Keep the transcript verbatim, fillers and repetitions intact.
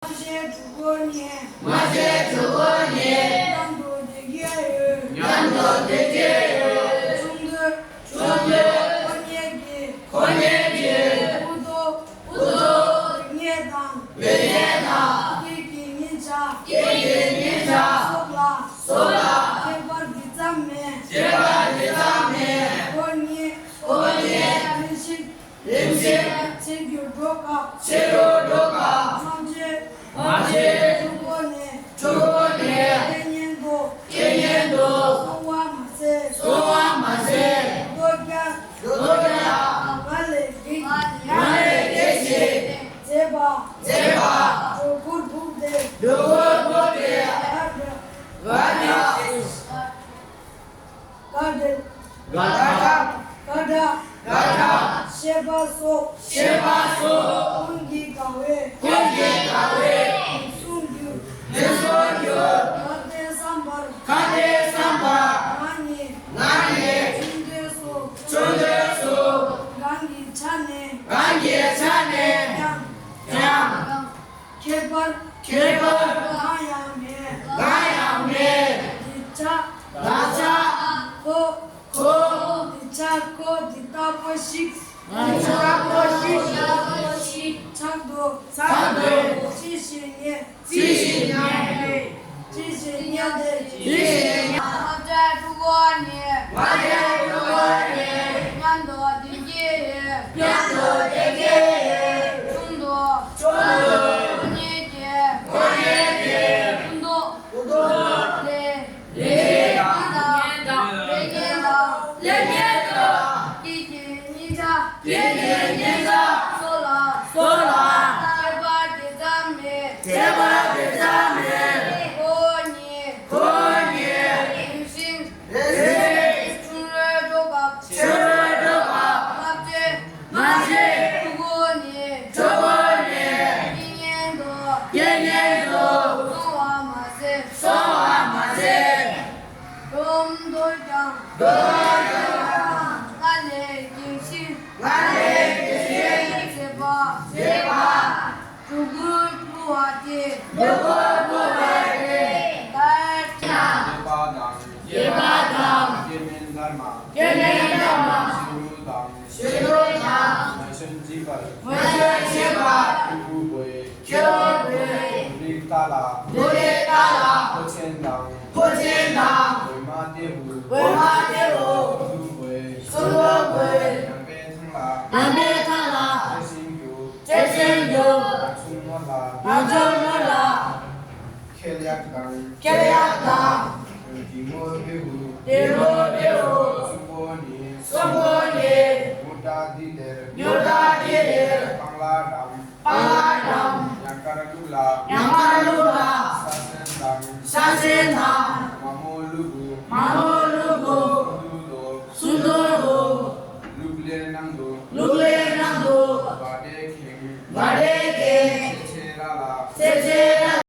སྔ་ཕྱི་དྲུག་པོ་ནི། སྔ་ཕྱི་དྲུག་པོ་ནི། མཉམ་དུ་བསྡད་ཀྱི་ཡོད། མཉམ་དུ་བསྡད་ཀྱི་ཡོད། ཆུང་དུས། ཆུང་དུས། ཕོ་ཉས་ཀྱི། ཕོ་ཉས་ཀྱི། དབུ་ཐོག་དབུ་ཐོག་ལེགས་ཉེས་དང་། ལེགས་ཉེས་དང་། སྐྱེས་ཀྱི་ཉིན་ཞག་སྐྱེས་ཀྱི་ཉིན་ཞག་སོགས་ལ། སོགས་ལ། ཁྱད་པར་འདི་ཙམ་མེད། ཁྱད་པར་འདི་ཙམ་མེད། ཕོ་ཉས། ཕོ་ཉས། རིམ་བཞིན། རིམ་བཞིན། ཆེ་རུ་འགྲོ་སྐབས། ཆེ་རུ་འགྲོ་སྐབས། སྔ་ཕྱི། སྔ་ཕྱི། དྲུག་པོ་ནས། དྲུག་པོ་ནས། སྐྱེ་གཉེན་དུ། སྐྱེ་གཉེན་དུ། སོང་བ་མ་ཟད། སོང་བ་མ་ཟད། ལོ་བརྒྱ། ལོ་བརྒྱ། ང་ལས་རྒས། ང་ལས་རྒས་ཤིང་། མཛེས་པ། མཛེས་པ། སྒྲོ་གུར་སྦུབས་དེ། སྒྲོ་གུར་སྦུབས་དེ། བར་དུ། བར་དུ། དགའ་སྤྲོ། དགའ་སྤྲོ། དགའ་སྤྲོ། དགའ་སྤྲོ། བཤད་པ་སོགས། བཤད་པ་སོགས། ཀུན་གྱིས་དགའ་བའི། ཀུན་གྱིས་དགའ་བའི། ངན་སོང་གྱུར། ངན་སོང་གྱུར། ཁ་ཏའི་བསམ་པར། ཁ་ཏའི་བསམ་པར། ང་ཉིད། ང་ཉིད། ཆུང་དུས་སུ། ཆུང་དུས་སུ། གང་གི་ཆ་ནས། གང་གི་ཆ་ནས། ཀྱང་། ཀྱང་། ཁྱད་པར། ཁྱད་པར། གང་ཡང་མེད། གང་ཡང་མེད། འདི་ཆ། ད་ཆ། ཁོ། ཁོ། འདི་ཆ་ཁོ་འདི་ལྟ་བུ་ཞིག་འདི་ལྟ་བུ་ཞིག་ཕྲག་ཏུ། ཕྲག་ཏུ། ཅི་ཞིག་རྙེད། ཅི་ཞིག་རྙེད། ཅི་ཞིག་རྙེད་དེ། ཅི་ཞིག་རྙེད། ང་བཅས་དྲུག་པོ་ནི། ང་བཅས་དྲུག་པོ་ནི། མཉམ་དུ་བསྡད་ཀྱི་ཡོད། མཉམ་དུ་བསྡད་ཀྱི་ཡོད། ཆུང་དུས། ཆུང་དུས། ཕོ་ཉས་ཀྱི། ཕོ་ཉས་ཀྱི། སྤུ་མདོག་སྤུ་མདོག་ལས། ལས་ཉེས་དང་། ལས་ཉེས་དང་། ལས་ཉེས་དང་། སྐྱེས་ཀྱི་ཉིན་ཞག་སྐྱེས་ཀྱི་ཉིན་ཞག་སོགས་ལ། སོགས་ལ། ཁྱད་པར་དེ་ཙམ་མེད། ཁྱད་པར་དེ་ཙམ་མེད། ཕོ་ཉས། ཕོ་ཉས། རིམ་བཞིན། རིམ་བཞིན། ཆུང་རུ་འགྲོ་སྐབས། ཆུང་རུ་འགྲོ་སྐབས། སྔ་ཕྱི། སྔ་ཕྱི། དྲུག་པོ་ནས། དྲུག་པོ་ནས། སྐྱེ་གཉེན་དུ། སྐྱེ་གཉེན་དུ། སོང་བ་མ་ཟད། སོང་བ་མ་ཟད། འགྲོ་འདོད་ཀྱང་། འགྲོ་འདོད་ཀྱང་། སྔར་ལས་རྒས་ཤིང་། སྔར་ལས་རྒས་ཤིང་། མཛེས་པ། མཛེས་པ། སྒྲོ་གུར་སྤུ་བ་སྟེ། སྒྲོ་གུར་སྤུ་བ་སྟེ། དར། རྒས་པ་དང་། རྒས་པ་དང་། སྐྱེ་དམན་དར་མ། སྐྱེ་དམན་དར་མ། གཞོན་ནུ་དང་། གཞོན་ནུ་དང་། ང་གཞོན་བྱེད་པར། ང་གཞོན་བྱེད་པར། ཁྱེའུ་བོས། ཁྱེའུ་བོས། འབུ་རིགས་རྟ་ལ། འབུ་རིགས་རྟ་ལ། ཕོ་ཆེན་དང་། ཕོ་ཆེན་དང་། འོད་མ་ཏེའུ། འོད་མ་ཏེའུ། གསུམ་པོས། གསུམ་པོས། ཡངས་པའི་ཐང་ལ། ཡངས་པའི་ཐང་ལ། བྲོས་ཤིང་རྒྱུག། བྲོས་ཤིང་རྒྱུག། རང་བྱུང་ནོར་ལ། རང་བྱུང་ནོར་ལ། ཁེལ་ཡག་དང་། ཁེལ་ཡག་དང་། དེ་མོ་དེའུ། དེ་མོ་དེའུ། གསུམ་པོ་ནི། གསུམ་པོ་ནི། དངུལ་དག་འདི་དེར། དངུལ་དག་འདི་དེར། སྤང་ལ་འགྲམ། སྤང་ལ་འགྲམ། ཡང་དཀར་ལུག་ལ། ཡང་དཀར་ལུག་ལ། ས་སྲན་དང་། ས་སྲན་དང་། མ་མོ་ལུ་གུ། མ་མོ།